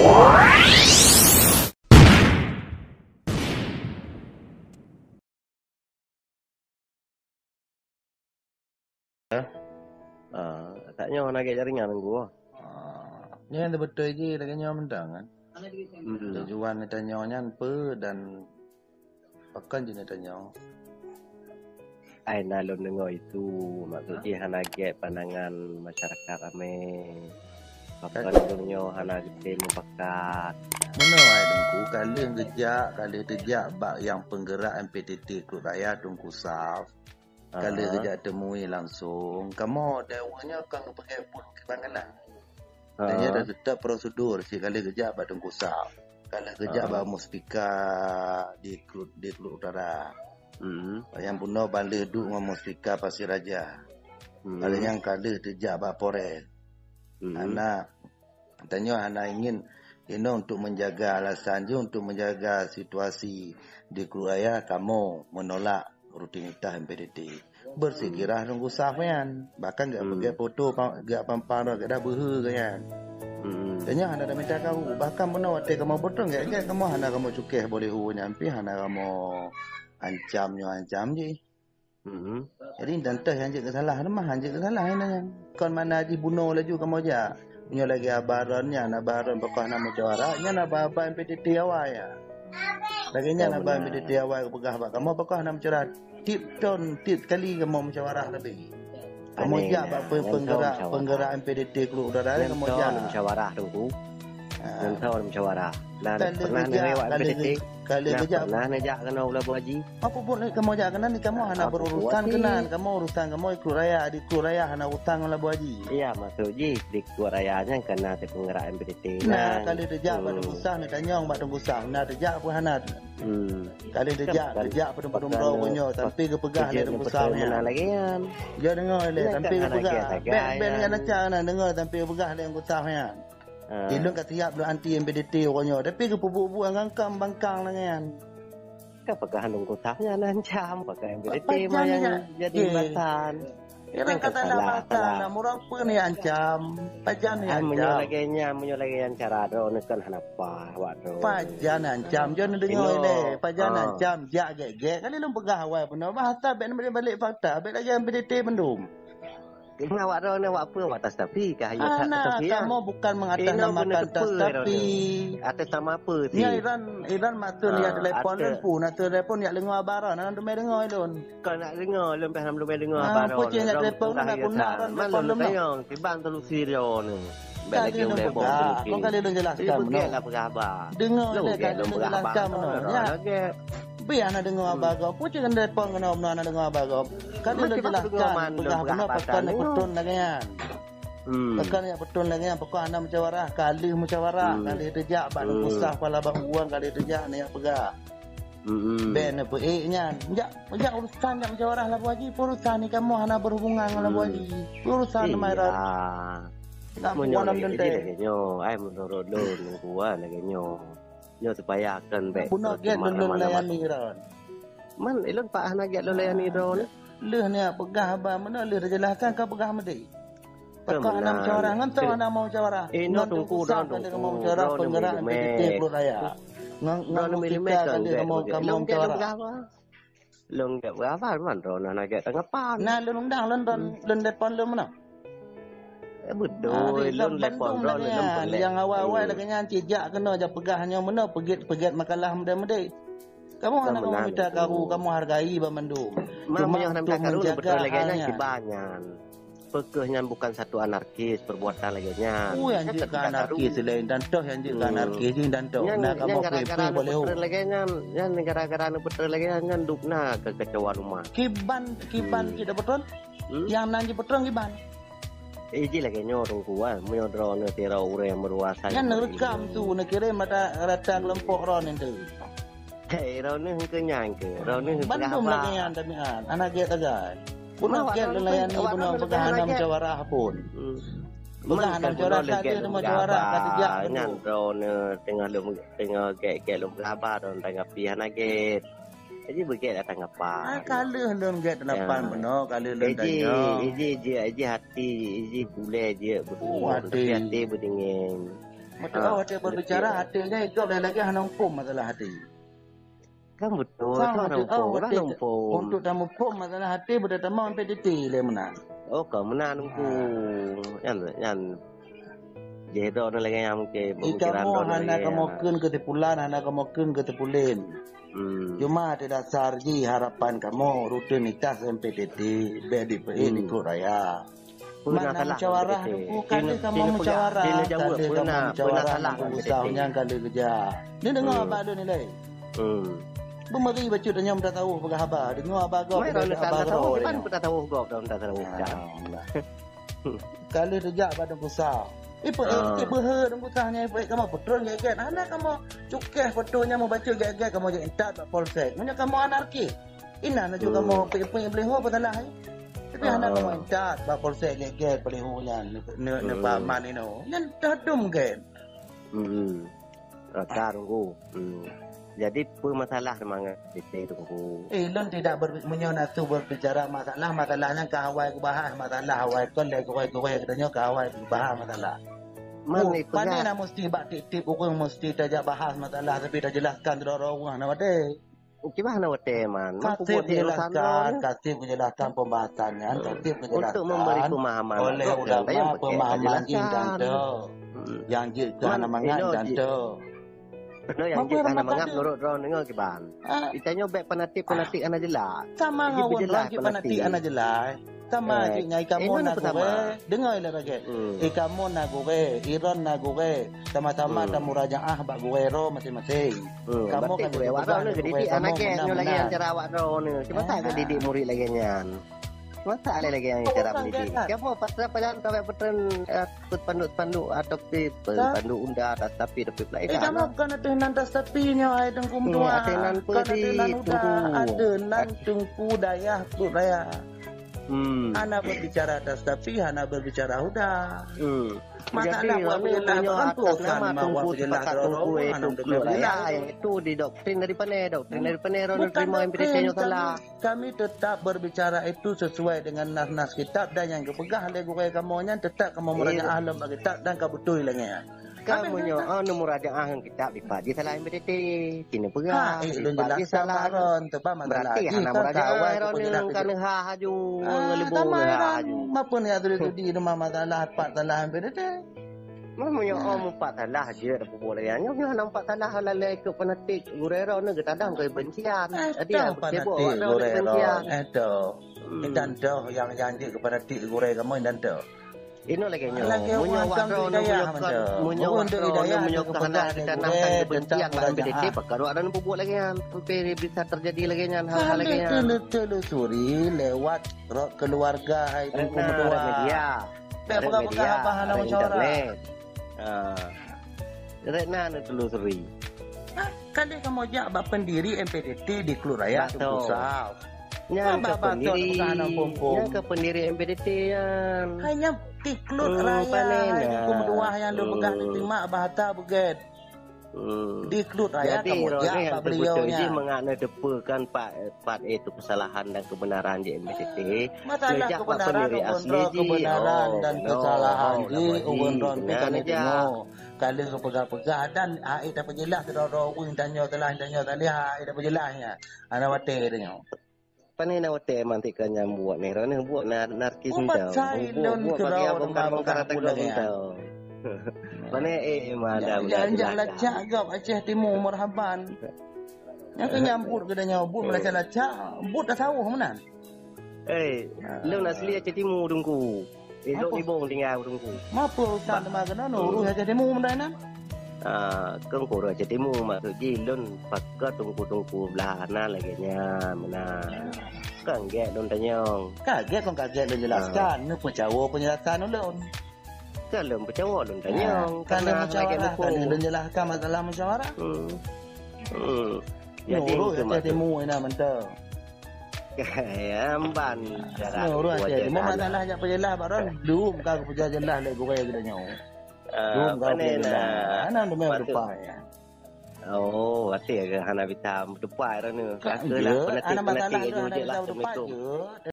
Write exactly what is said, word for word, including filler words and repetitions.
Ah, tak nyoe hana gét jaringan Teungku. Ah, nyan beutôi jih lagèe nyoe mantong kan. Hmm. Tujuan geutanyoe nyan peue dan pakon jih geutanyoe? Ai na lôn deungoe isu, maksud jih hana gét pandangan masyarakat ramé. Pakon lôn nyoe hana geutem mupakat. Meunoe ai Teungku, ka lheueh geujak, ka lheueh teujak bak nyang peunggerak M P T T Kruk Raya Teungku Saf. Ka lheueh geujak temui langsung. Kamoe dan ureueng nyoe kon geupeugèt phôn kiban keunan. Dan nyan dah tetap prosedur, cit ka lheueh geujak bak Teungku Saf. Ka lheueh geujak bak Muspika di Kruk, di Kruk Utara. Hmm. Nyang bunoe ban lheueh duek ngon Muspika Pasir Raja. Hmm. Ka lheueh nyan ka lheueh teujak bak Polres. Hmm. Hana Tanyoe hana ingin inoe untuk menjaga alasan jih, untuk menjaga situasi di Kruk Raya, kamoe menolak rutinitas M P T T. Beursikira Teungku Saf nyan, bahkan geupeugèt foto pa-, geupampang droe, geudah beuhe geuh nyan. Hmm. Tanyoe hana taminta karu, bahkan meunoe watèe kamoe beutôi gèt-gèt, kamoe hana kamoe cukéh boh lé u nyan pih, hana kamoe ancam nyoe ancam jih. Mhm. Jadi, tantah nyang jeuet keu salah, teuma nyang jeuet keu salah nyan. Kon mana jih bunoe laju kamoe jak. Meunyoe lagèe Abah Ron nyan, Abah Ron pakoh hana musyawarah, nyan Abah-abah M P T T awai nyan. Lagèe nyan Abah M P T T awai geupeugah bak kamoe, pakoh hana musyawarah. Tiep thon, tiep kali kamoe musyawarah leubeh. Kamoe jak bak pe-, peunggerak, peunggerak M P T T Kruk Utara, kamoe jak. Musyawarah Teungku. Ah. Ngon thon musyawarah. Nah, pernah neujak bak M P T T? Ka lheueh geujak. Pernah neujak keunoe u Labuhan Bajo? Apa buet lé kamoe jak keunan, kamoe hana berurusan keunan. Kamoe urusan kamoe di Kruk Raya, di Kruk Raya hana urusan ngon Labuhan Bajo. Iya, maksud jih di Kruk Raya nyan keunan teupeunggerak M P T T. Nah, ka lheueh teujak bak Teungku Saf, neutanyong bak Teungku Saf. Nah, teujak peue hana. Hmm. Ka lheueh teujak, teujak padum-padum droe nyoe, tapi geupeugah lé Teungku Saf nyan. Lagèe nyan. Yo deungö lé, tapi geupeugah. Bèk, bèk nyan ancam na deungö, tapi geupeugah lé Teungku Saf nyan. Ah. Ilôn ka siap lôn anti M P T T uroe nyoe, tapi geupeubuet-buet ngon kam bangkang lagèe nyan. Ka peugah Teungku Saf nyan ancam, pakai M P T T mah nyang jadi jembatan. Nyan ka salah, salah. Murah peue ni ancam? Pajan ni ancam? Meunyoe lagèe nyan, meunyoe lagèe nyan cara droeneuh kan hana paih awak droeneuh. Pajan ancam? Jon deungö lé. Pajan ancam? Jak gèt-gèt. Kali lôn peugah awai bunoe, bah hata bèk neubalek-balek fakta, bèk lagèe M P T T mandum. Kena awak droeneuh awak peue, awak Tastafi kah? Hana, kamoe bukan mengatasnamakan Tastafi. Atas nama apa sih? Nyan Iran, Iran mak teun jak telepon lôn pun, na telepon jak deungö Abah Ron, hana teumé deungö lôn. Kon nak deungö, lôn pih hana teumé deungö Abah Ron. Pucéng jak telepon lôn, aku nak Ron telepon lôn. Kiban solusi droeneuh. Bèk lagèe ulèe bom solusi. Kon kali lôn jelaskan. Deungö lé, kali lôn jelaskan meunoe. Bèk hana deungö Abah Ron. Pucéng telepon keunoe meunoe hana deungö Abah Ron. Kan lôn jelaskan, peugah bunoe pakon peutrön lagèe nyan. Hmm. Pakon jak peutrön lagèe nyan, pakon hana musyawarah, ka lheueh musyawarah, ka lheueh teujak bak Teungku Saf, kepala bak uang, ka lheueh teujak, neujak peugah. Hmm. Bèk neupeuék nyan. Jak, jak urusan jak musyawarah Labuhan Bajo, urusan ni kamoe hana berhubungan ngon Labuhan Bajo. Urusan Maira. Meunyoe lagèe nyoe, ai meunurot lôn, Teungku, lagèe nyoe. Nyoe supaya kon bèk bunoe gèt lôn layani droeneuh. Man, ilôn pat hana gèt lôn layani droeneuh. Lheueh nyan peugah haba meunoe, lheueh teujelaskan ka peugah meudeh. Pakon hana musyawarah, ngon toh hana mau musyawarah. Ngon Teungku Saf ka lheueh mau musyawarah, peunggerak M P T T Kruk Raya. Ngon, ngon Muspika ka lheueh mau musyawarah. Lôn gèt beurapa man droeneuh hana gèt tanggapan. Nah, lôn undang lôn, lôn, lôn telepon lôn meunoe. Eh, beutôi, lôn telepon droeneuh lôn peulèe. Nyang awai-awai lagèe nyan cit jak keunoe jak peugah nyoe meunoe, peugèt, peugèt makalah meudeh-meudeh. Kamoe hana kamoe mita karu, kamoe hargai banmandum. Cuma untuk menjaga hal nyan. Kiban nyan. Peukeuh nyan bukan satu anarkis perbuatan lagèe nyan. Oh, nyang jeuet keu anarkis laén dan toh nyang jeuet keu anarkis jih dan toh. Nyan, na kamoe gara-gara boleh neupeutrön lagèe nyan, nyan gara-gara neupeutrön lagèe nyan, nyan dubna kekacauan umat. Kiban, kiban cit dapeutrön? Nyang nan jipeutrön kiban? Eh, jih lagèe nyoe Teungku, ah, meunyoe droeneuh sidroe ureueng nyang meuruasa. Nyan neureukam su, neukirém rata, rata keulompok droeneuh tu. Hei, droeneuh keu nyan keu, droeneuh keu bandum lagèe nyan, tapi, ah, hana gèt sagai. Puna gèt lôn layani, puna peugah hana musyawarah pun. Peugah hana musyawarah, ka lheueh musyawarah, ka teujak nyan droeneuh teungoh lôn, teungoh gèt-gèt lôn peugah haba droeneuh tanggapi hana gèt. Jadi beugèt lah tanggapan. Ai, ka lheueh lôn gèt tanggapan meunoe, ka lheueh lôn tanyong. Iji, iji, iji hati, iji ulèe jeuet beudua, tapi hati beudingin. Beutôi, oh, watèe berbicara, até lé gob lagèe hana muphom masalah até. Kan beutôi, kan beutôi, oh, watèe hana muphom. Untuk tamuphom masalah até, beutôi tamong P T T lé meunan. Oh, ka meunan, Teungku. Nyan, nyan. Jih droeneuh lagèe nyan mungkin. Ih, pemikiran kamoe droeneuh hana lagèe kamoe nyan. Kheun keu si pulan, hana kamoe kheun keu si pulen. Hmm. Cuma atas dasar jih harapan kamoe, rutinitas M P T T, bèk dipeuék di Klub Raya. Peue na salah musyawarah, Teungku, ka lheueh kamoe musyawarah, ka lheueh kamoe musyawarah ngon peue nyang ka lheueh geujak. Ni deungö haba lôn ilèe. Hmm. Beumeuri bacut nyoe meutasawuf peugah haba. Deungö haba gob, haba droe. Kiban peutasawuf gob, peutasawuf gob. Ka lheueh teujak bak Teungku Sa. Ipeuék, ipeuék beuhe Teungku Sa nyan, ipeuék kamoe peutrön gèt-gèt. Hana kamoe cukéh foto nyan, mubacut gèt-gèt, kamoe jak intat bak polsek. Meunyoe kamoe anarkis, inan laju kamoe peuék-peuék beuleho peusalah, eh. Tapi hana kamoe intat bak polsek gèt-gèt beuleho nyan, ne-, ne-, neupeuaman inoe. Nyan tadum gèt. Hmm. Rata, Teungku. Hmm. Jadi, peue masalah teuma ngon P T T, Teungku? Eh, lôn tidak ber-, meunyoe na su berbicara masalah, masalah nyan ka awai geubahas, masalah awai kon lé gurèe-gurèe geutanyoe ka awai geubahas masalah. Man, pane na musti bak tiep-tiep ureueng musti tajak bahas masalah, tapi tajelaskan sidroe-droe ureueng hana watèe. Kiban hana watèe, man. Man peubuet di urusan droe. Kaseb geujelaskan pembahasan nyan, kaseb geujelaskan untuk memberi pemahaman oleh ulama, pemahaman jih tantu. Hmm. Nyang jeuet keu hana mangat tantu. Inoe nyang jeuet keu hana mangat menurut droeneuh kiban? Ah. Geutanyoe bèk fanatik-fanatik hana jelas. Sama ngon droe jeuet fanatik hana jelas. Sama cit nyan, i kamoe na gurèe, deungö lé lagèe. Hmm. I kamoe na gurèe, i droen na gurèe, sama-sama tamurajaah bak gurèe droe maséng-maséng. Hmm, kamoe kan gurèe droe, geudidik aneuk gèt nyoe lagèe nyan cara awak droe nyoe. Cuma tak geudidik murit lagèe nyan. Masa lé lagèe nyan cara mendidik. Kamoe pasal pajan sampai peutrön, eh, spanduk-spanduk atau spanduk Unda, tapi, tapi peulai. Eh, kamoe bukan ateueh nan, tapi nyoe hai Teungku meutuah. Ateueh nan peue, Teungku? Ateueh nan Teungku Dayah Klub Raya. Hmm. Hana berbicara atas tapi, hana berbicara huda. Hmm. Masalah jadi, buat pejelas, bukan atas nama buat pejelas, Teungku, eh, Teungku Raya, yang itu didoktrin dari pane, doktrin dari pane, orang terima M P T T nyoe salah. Kami tetap berbicara itu sesuai dengan nas-nas kitab dan nyang geupeugah lé gurèe kamoe nyan tetap kamoe meurajaah lom bak kitab dan ka beutôi lagèe nyan. Kamoe nyoe, oh, neumurajaah ngon kitab dipat jih salah M P T T. Cina peugah, eh, lôn jelaskan salah. Berarti hana murajaah droeneuh, ka neuha haju, ngon leubeh neuha haju. Mapeun ya tadi-tadi nama masalah pat salah M P T T. Meunyoe pat salah jeuet peubuet lagèe nyan, nyoe hana pat salah lalai keu fanatik gurèe droeneuh geutadong keu kebencian. Jadi, fanatik gurèe droeneuh. Eh, toh. Hmm. Intan toh nyang, nyang jeuet keu fanatik gurèe kamoe intan toh. Inoe lagèe nyoe, meunyoe awak droeneuh meunyoe kon, meunyoe awak droeneuh meunyoe kon hana ditanamkan kebencian bak M P T T, pakon awak droeneuh peubuet lagèe nyan, sampai bisa terjadi lagèe nyan, hal-hal lagèe nyan. Telusuri lewat keluarga hai Teungku meutuah. Media. Bèk peugah-peugah haba hana musyawarah. Internet. Ha. Rek na neutelusuri. Ka lheueh kamoe jak bak pendiri M P T T di Klub Raya Teungku Sa. Nyan ka pendiri, nyan ka pendiri M P T T nyan. Hai nyan di Klub Raya, hai Teungku meutuah nyang lôn peugah neusimak bahasa beugèt. Hmm. Di Klub Raya kamoe jak bak beliau nyan. Jadi, droeneuh nyang teupeutôi jih mangat neuteupeu kan pat, pat, eh, itu kesalahan dan kebenaran di M P T T. Masalah kebenaran, kebenaran dan kesalahan jih, ureueng droe pih ka neudeungoe. Ka lheueh geupeugah-peugah dan hana tapeujeulaih sidroe-droe ureueng tanyoe salah, tanyoe salah, hana tapeujeulaih nyan. Hana watèe tanyoe. Pane na watèe mantik ka nyang buet nyoe, droeneuh buet na, narkis mantong. Buet bagi bongkar-bongkar teugok mantong. Pane, eh, eh, madam dah lacak gob Aceh Timu, marhaban. Nyang keu nyambut geutanyoe, buet meulacak-lacak, buet tasawuf meunan. Eh, lôn asli Aceh Timu, Teungku. Idong-ibong tinggai ureueng ku. Mapeue urusan teuma keunoe, ureueng Aceh Timu meunan? Ah, keu ureueng Aceh Timu maksud jih lôn pakat teungku-teungku blah na lagèe nyan meunan. Kan gèt lôn tanyong. Kagèt kon kagèt lôn jelaskan, neupeucawo peunjelasan ulôn. Kan lôn peucawo lôn tanyong, kan lôn musyawarah, kan lôn jelaskan masalah musyawarah. Hmm. Hmm. Jadi ureueng Aceh Timu ina mantong. Amban. Nyoe ureueng Aceh Timu masalah jak peujeulaih bak droen, dum ka geupeujeuet jeulaih lé gurèe geutanyoe. Dum ka geupeujeuet jeulaih. Hana leumèh meutupai. Oh, watèe hana bisa meutupai droeneuh. Ka keuh lah, hana masalah, hana bisa meutupai jeuet.